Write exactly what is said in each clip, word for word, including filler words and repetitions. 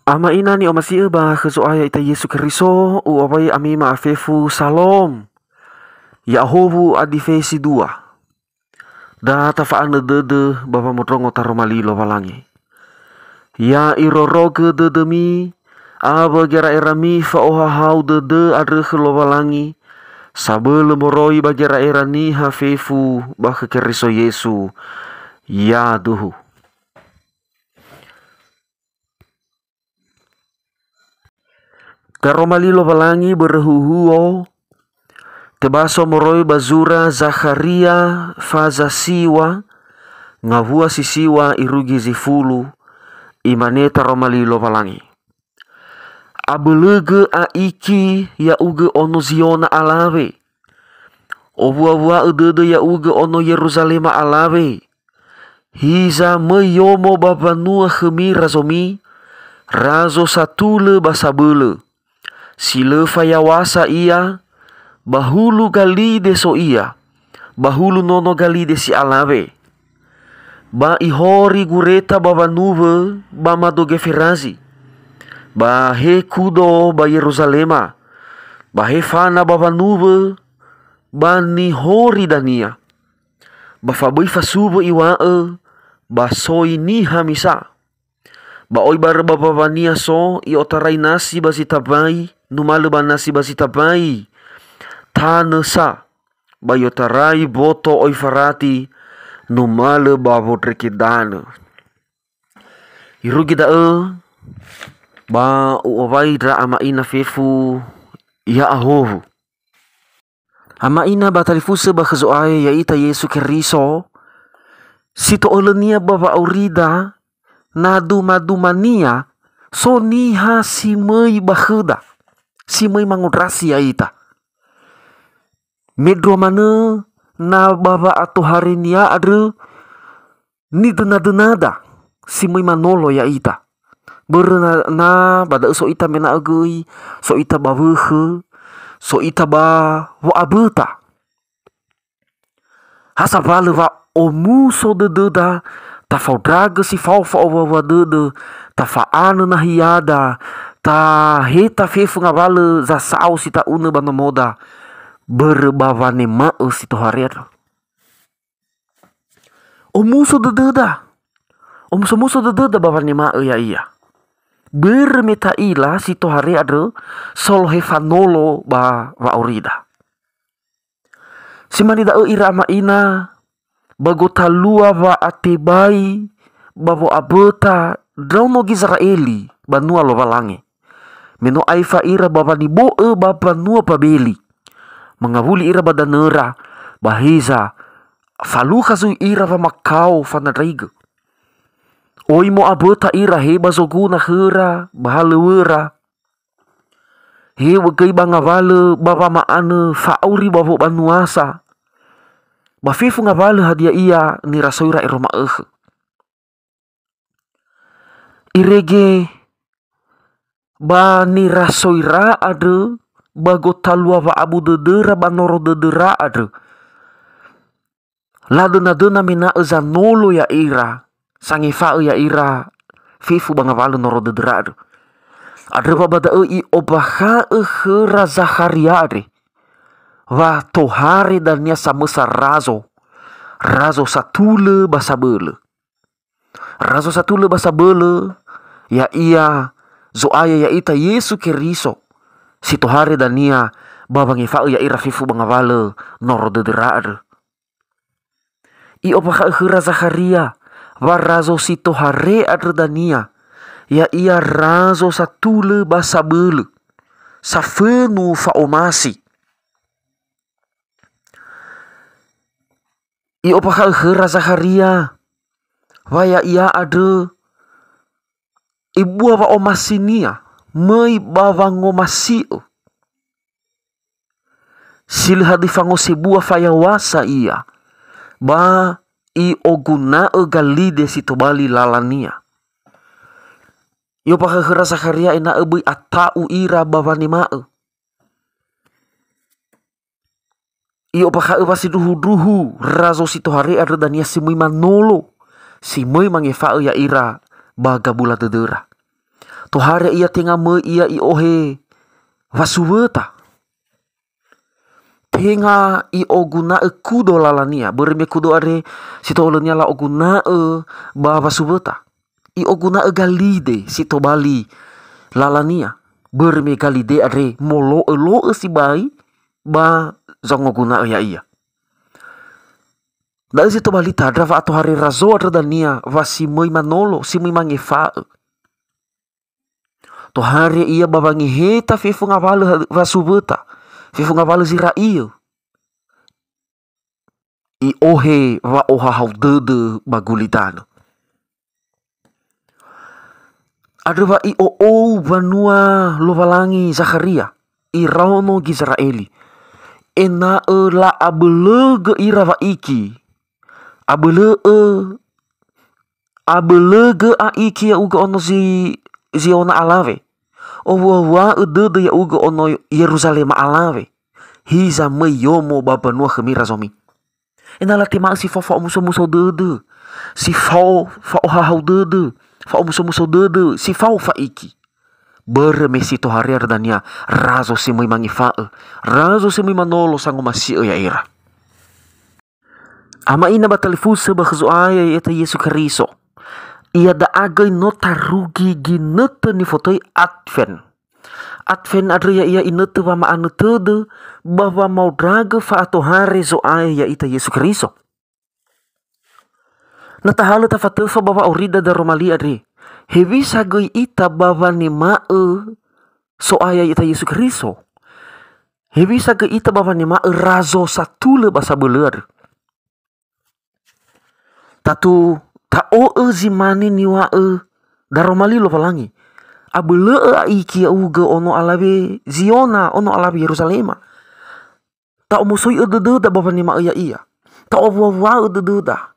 Ama ina ni'omasi'ö ba khö Zo'aya ita Yesu Keriso, u'owai ami ma'afefu salom. Ya'ahowu adife si dua. Da tafa'anö dödö ba wamondrongo taroma li Lowalangi. Ya irorogö dödömi, awö gera'erami fa'ohahau dödö andrö khö Lowalangi, sabölö moroi ba gera'era niha fefu ba khö Keriso Yesu. Yaduhu. Karoma li Lowalangi börö huhuo, tebaso moroi ba zura Zakharia faza siwa, ngawua si siwa irugi zi fulu, imane taroma li Lowalangi. Abölögö a'iki ya'ugö ono Ziona alawe. Owuawua'ö dödö ya'ugö ono Yeruzalema alawe. Hiza möi yomo ba mbanua khömi razomi, razo satulö ba sabölö. Si lö fayaw̃asa ia, ba hulu galide so ia, ba hulu nono galide si alawe. Ba ihori gureta ba wanuwö ba mado Geferazi, ba he Kudo ba Yeruzalema, ba he Fana ba wanuwö ba nihori dania. Ba fa böi fasuwö iŵa'ö, ba soi niha misa. Ba oi barö ba mbawania so, i'otarai nasi ba zi tambai, numalö ba nasi ba zi tambai, tanö sa, ba i'otarai boto oi Farati, numalö ba wondrege danö. Irugi da'ö, ba u'owai ndra ama ina fefu ya'ahowu. Ama ina ba talifusö ba khö Zo'aya ya'ita Yesu Keriso, si to'ölönia ba wa'aurida, na duma-dumania so niha si möi ba khöda, si möi mangondrasi ya'ita. Mendrua manö na ba wa'atoharenia andrö nidöna-dönada si möi manolo ya'ita. Börö na, na ba da'ö so ita mena'ö göi, so ita ba wökhö, so ita ba wo'aböta. Ha sawalö wa omuso dödöda, tafaondragö si fao fa'owua-wua dödö, tafa'anö nahiada, taheta fefu ngawalö zasao si ta'unö ba nomoda, börö ba wanema'ö si tohare andrö. Omuso dödöda. Omuso-muso dödöda ba wanema'ö ya'ia. Börö me ta'ila si tohare andrö solohe fanolo ba wa'aurida. Si mane da'ö ira ama ina, ba gotalua wa'atebai ba wo'aböta ndraono Gizera'eli banua Lowalangi. Me no aefa ira ba wanibo'ö ba mbanua Babeli. Mangawuli ira ba danöra, ba hiza, falukha zui ira wamakao fanandraigö. Oi mo'aböta ira he ba zoguna khöra, ba halöŵöra. He göi ba ngawalö ba wama'anö fa'auri ba wobanuasa. Ba fefu ngawalö hadia ia nirasoira ero ma'ökhö. Irege ba nirasoira andrö ba gotalua wa'abu dödöra ba noro dödöra andrö. Ladöna-döna mena'ö zanolo ya'ira, sangefa'ö ya'ira fefu ba ngawalö noro dödöra andrö. Andrö wa ba da'ö i'ombakha'ö khöra Zakharia andre, wa tohare dania samösa razo, razo satulö ba sabölö. Razo satulö ba sabölö, ya'ia Zo'aya ya'ita Yesu Keriso, si tohare dania ba wangefa'ö ya'ira fefu ba ngawalö noro dödöra andrö. I'ombakha'ö khöra Zakharia wa razo si tohare andrö dania, ya'ia razo satulö ba sabölö, safönu fa'omasi. I'ombakha'ö khöra Zakharia wa ya'ia andrö ebua wa'omasinia möi ba wangomasi'ö. Si lö hadöi fangosebua fayaw̃asa ia, ba i'oguna'ö galide si tobali lalania. I'ombakha'ö khöra Zakharia ena'ö böi ata'u ira ba wanema'ö. I'ombakha'ö wa sindruhundruhu razo si tohare andrö dania si möi manolo, si möi mangefa'ö ya'ira ba gabula dödöra. Tohare ia tenga möi ia i'ohe wasuwöta. Tenga i'oguna'ö kudo lalania, börö me kudo andre si to'ölönia la'oguna'ö ba wasuwöta. I'oguna'ö galide si tobali lalania, börö me galide andre molo'ö-lo'ö sibai ba zangoguna'ö ya'ia. Da'ö si tobali tandra wa'atohare razo andrö dania wa si möi manolo, si möi mangefa'ö. Tohare ia ba wangeheta fefu ngawalö ha-, wasuwöta, fefu ngawalö zi ra'iö. I'ohe wa'ohahau dödö ba gulidanö. Andrö wa i'o'ou wanua Lowalangi Zakharia, iraono Gizera'eli, ena'ö la'abölögö ira wa'iki. Abölö'ö, abölögö a'iki ya'ugö ono zi-, Ziona alawe. Owua-wua'ö dödö ya'ugö ono Yeruzalema alawe. Hiza möi yomo ba mbanua khömi razomi. Ena'ö latema'ö si fao fa'omuso-muso dödö, si fao fa'ohahau dödö, fa'omuso-muso dödö, si fao fa'iki. Börö me si tohare andrö dania razo si möi mangefa'ö, razo si möi manolo sangomasi'ö ya'ira. Ama ina ba talifusö ba khö Zo'aya ya'ita Yesu Keriso. Iada'a göi no tarugi ginötö nifotöi Advent. Advent andrö ya'ia inötö wama'anö tödö ba wamaondragö fa'atohare Zo'aya ya'ita Yesu Keriso. Na tahalö tafatöfa ba wa'aurida daroma li andre, hewisa göi ita ba wanema'ö So'aya ya'ita Yesu Keriso? Hewisa göi ita ba wanema'ö razo satulö ba sabölö andrö? Tatu ta'o'ö zi mane niŵa'ö daroma li Lowalangi. Abölö'ö a'iki ya'ugö ono alawe Ziona, ono alawe Yeruzalema. Ta'omosoi'ö dödöda ba wanema'ö ya'ia. Ta'owua-wua'ö dödöda.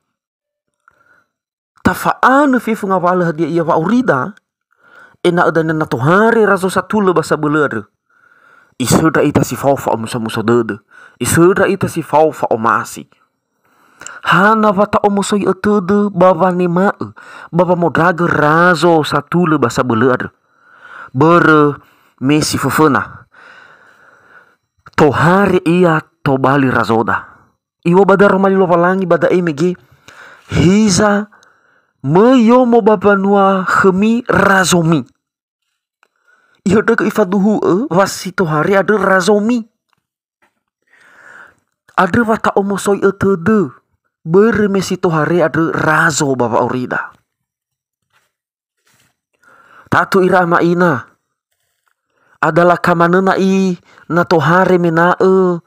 Tafa'anö fefu ngawalö hadia ia wa'aurida, ena'ö dania na tohare razo satulö ba sabölö andrö. Isöndra ita si fao fa'omuso-muso dödö. Isöndra ita si fao fa'omasi. Hana wa ta'omosoi'ö tödö ba wanema'ö, ba wamaondragö razo satulö ba sabölö andrö? Börö me si föföna. Tohare ia tobali razoda. Iŵa'ö ba daroma li Lowalangi ba da'e mege, hiza möi yomo ba mbanua khömi razomi. Ihöndrögö ifaduhu'ö wa si tohare andrö razomi. Andrö wa ta'omosoi'ö tödö, börö me si tohare andrö razo ba wa'aurida. Tatu ira ama ina. Adalaka manö na'i na tohare mena'ö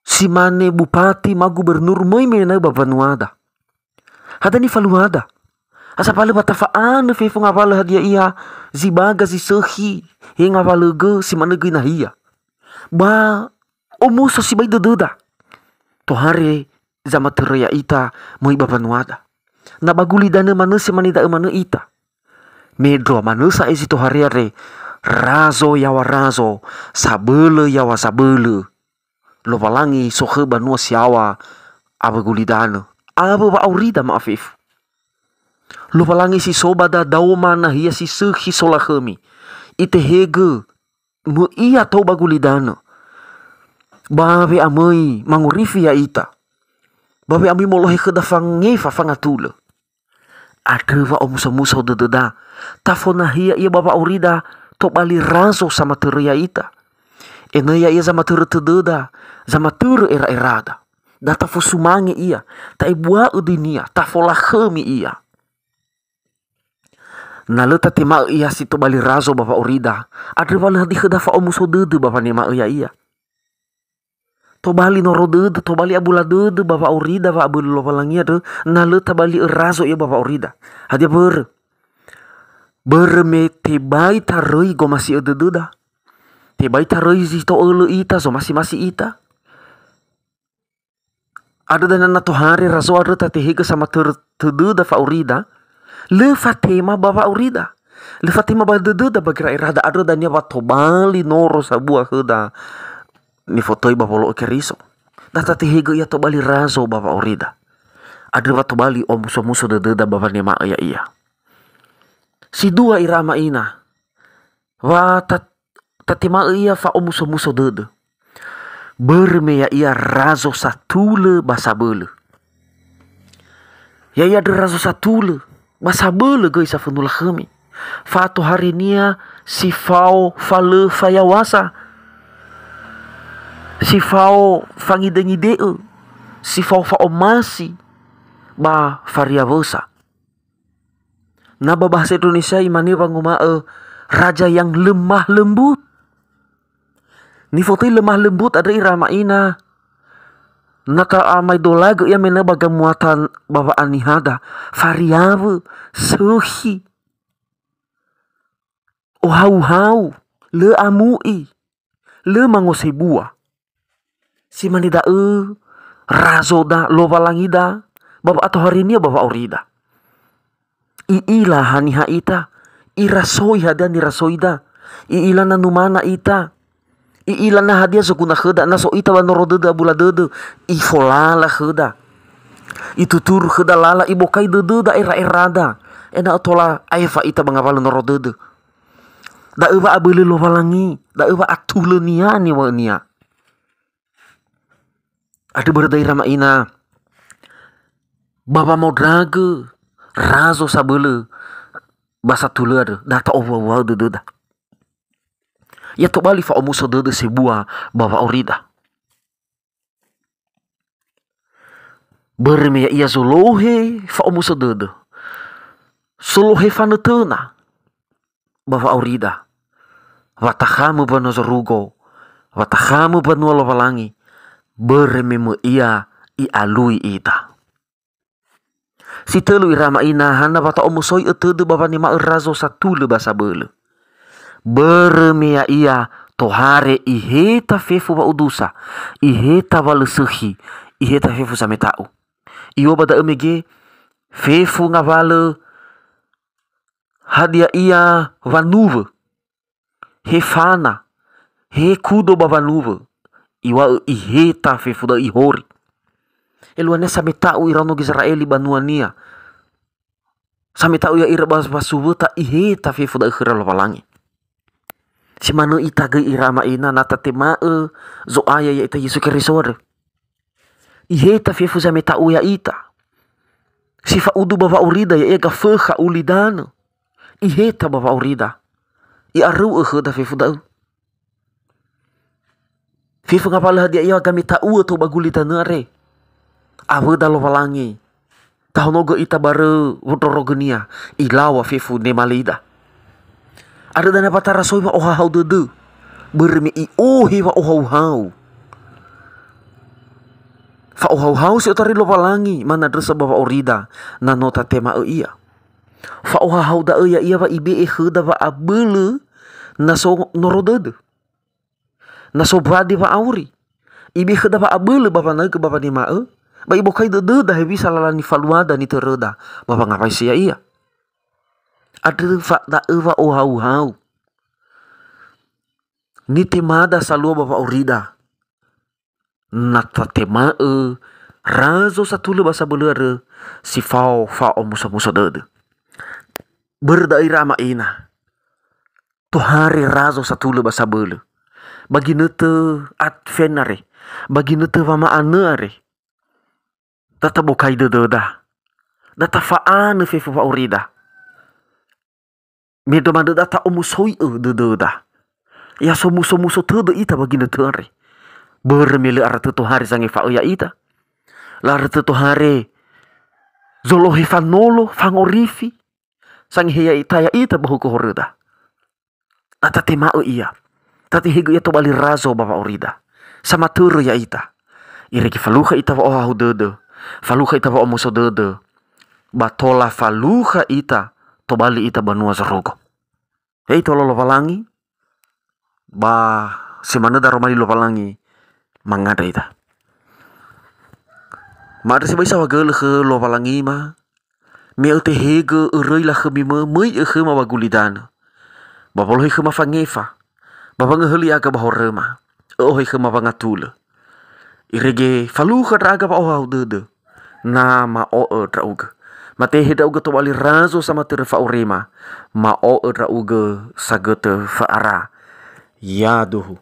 si mane bupati ma gubernur möi mena'ö ba wanuada. Hadia nifaluada? Asapalö wa tafa'anö fefu ngawalö hadia ia zi baga zi sökhi he ngawalögö si manö göi nahia. Ba omuso sibai dödöda. Tohare zamatörö ya'ita möi ba wanuada. Na ba gulidanö manö si mane da'ö manö ita. Mendrua manö sa'ae zi tohare andre, razo yaŵa razo, sabölö yaŵa sabölö. Lowalangi sokhö banua si yaŵa awö gulidanö, awö wa'aurida ma'afefu. Lowalangi si so ba dadaoma nahia si sökhi solakhömi. Itehegö möi'a tou ba gulidanö. Ba we'amöi mangorifi ya'ita. Ba we'amöi molohe khöda fangefa fangatulö. Andrö wa omuso-muso dödöda. Tafonahia ia ba wa'aurida tobali razo samatörö ya'ita. Enö ya'ia zamatörö tödöda, zamatörö era'erada. Da tafosumange ia, ta'ebua'ö döinia, tafolakhömi ia. Na lö tatema'ö ia si tobali razo ba wa'aurida, andrö wa lö hadia khöda fa'omuso dödö ba wanema'ö ya'ia. Tobali noro dödö, tobali abula dödö ba wa'aurida wa'abölö Lowalangi andrö, na lö tabali'ö razo ia ba wa'aurida. Hadia mbörö? Börö me tebai taröi gomasi'ö dödöda. Tebai taröi zi to'ölö ita, zomasi-masi ita. Andrö dania na tohare razo andrö tatehegö samatörö tödöda fa'aurida, lö fatema ba wa'aurida. Lö fatema ba dödöda ba gera'erada, andrö dania wa tobali noro sabua khöda nifotöi ba wolo'ö Keriso. Da tatehegö ia tobali razo ba wa'aurida. Andrö wa tobali omuso-muso dödöda ba wanema'ö ya'ia. Si dua ira ama ina, wa ta-, tatema'ö ia fa'omuso-muso dödö. Börö me ya'ia razo satulö ba sabölö. Ya'ia andrö razo satulö ba sabölö göi safönu lakhömi. Fa'atoharenia si fao fa lö fayawasa. Si fao fangide-ngide'ö. Si fao fa'omasi ba fariawösa. Na ba bahasa Indonesia imane wanguma'ö raja yang lemah lembut. Nifotöi lemah lembut andrö ira ama ina. Na ta'amaedolagö ia mena'ö ba gamuata ba wa'anihada, fariawö, sökhi, ohau-hau, lö amu'i, lö mangosebua. Si mane da'ö razoda, Lowalangida, ba wa'atoharinia ba wa'aurida. I'ila haniha ita, irasoi hadia nirasoida, i'ila na numana ita, i'ila na hadia zoguna khöda, na so ita ba noro dödö, abula dödö, ifolala khöda, ituturu khöda lala, ibokai dödöda, era-erada, ena'ö tola aefa ita ba ngawalö noro dödö. Da'ö wa'abölö Lowalangi, da'ö wa'atulönia niŵa'önia. Andrö börö da'ö ira ama ina, ba wamaondragö razo sabölö ba satulö andrö, da ta'owua-wuaö dödöda. Ya tobali fa'omuso dödö sebua ba wa'aurida. Börö me ya'ia zolohe fa'omuso dödö, solohe fanötöna ba wa'aurida, wa takhamö mbanua zorugo, wa takhamö mbanua Lowalangi, börö me möi ia i'alui ita. Si tölu ira ama ina, hana wa ta'omusoi'ö tödö ba wanema'ö razo satulö ba sabölö. Börö me ya'ia tohare iheta fefu wa'udusa, iheta wa lö sökhi, iheta fefu zameta'u. Iŵa'ö ba da'ö mege fefu ngawalö hadia ia wanuwö, he fana, he kudo ba wanuwö, iŵa'ö iheta fefu da'ö ihori. Eluahania sameta'u iraono Gizera'eli banuania. Sameta'u ya'ira ba wasuwöta iheta fefu da'ö khöra Lowalangi. Si manö ita göi ira ama ina na tatema'ö Zo'aya ya'ita Yesu Keriso andrö. Iheta fefu zameta'u ya'ita. Si fa'udu ba wa'aurida ya'ia gafökha ulidanö. Iheta ba wa'aurida. I'aröu'ö khöda fefu da'ö. Fefu ngawalö hadia ia gameta'u'ö tou ba gulidanö andre. Awöda Lowalangi. Tahonogö ita barö wondrorogönia, ilaŵa fefu nemalida. Andrö dania wa tarasoi wa'ohahau dödö, börö me i'ohe wa'ohauhau. Fa'ohauhau si otarai Lowalangi manandrösa ba wa'aurida, na no tatema'ö Ia. Fa'ohahau da'ö ya'ia wa Ibe'e khöda wa'abölö na so noro dödö. Na so mbade wa'auri. Ibe'e khöda wa'abölö ba wanaögö ba wanema'ö, ba ibokai dödöda hewisa lala nifaluada nitöröda ba wangawaisi ya'ia. Andrö fa da'ö wa'ohauhau. Nitemada salua ba wa'aurida. Na tatema'ö razo satulö ba sabölö andrö si fao fa'omuso-muso dödö. Börö da'ö ira ama ina. Tohare razo satulö ba sabölö. Ba ginötö Advent are, ba ginötö wama'anö are, da tabokai dödöda. Da tafa'anö fefu wa'aurida. Me domandrö da ta'omusoi'ö dödöda. Ya somuso-muso tödö ita ba ginötö andre. Börö me lö ara tö tohare zangefa'ö ya'ita. Lö ara tö tohare zolohe fanolo, fangorifi, sangehe ya'ita, ya'ita ba huku horöda. Na tatema'ö ia, tatehegö ia tobali razo ba wa'aurida. Samatörö ya'ita. Irege falukha ita wa'ohahau dödö, falukha ita wa'omuso dödö, ba tola falukha ita tobali ita banua zorugo. He itolo Lowalangi, ba si manö daroma li Lowalangi mangandrö ita. Ma'andrö sibai saohagölö khö Lowalangima, me ötehegö öröi lakhömi mö, möi'ö khöma ba gulidanö. Ba wolohe khöma fangefa, ba wangöhöli aga ba horöma, ö'ohe khöma wangatulö. Irege falukha ndra'aga wa'ohahau dödö, na ma'o'ö ndra'ugö. Matehe ndra'ugö tobali Razo Samatörö fa'aurima, ma'o'ö ndra'ugö sagötö fa'ara. Yaduhu.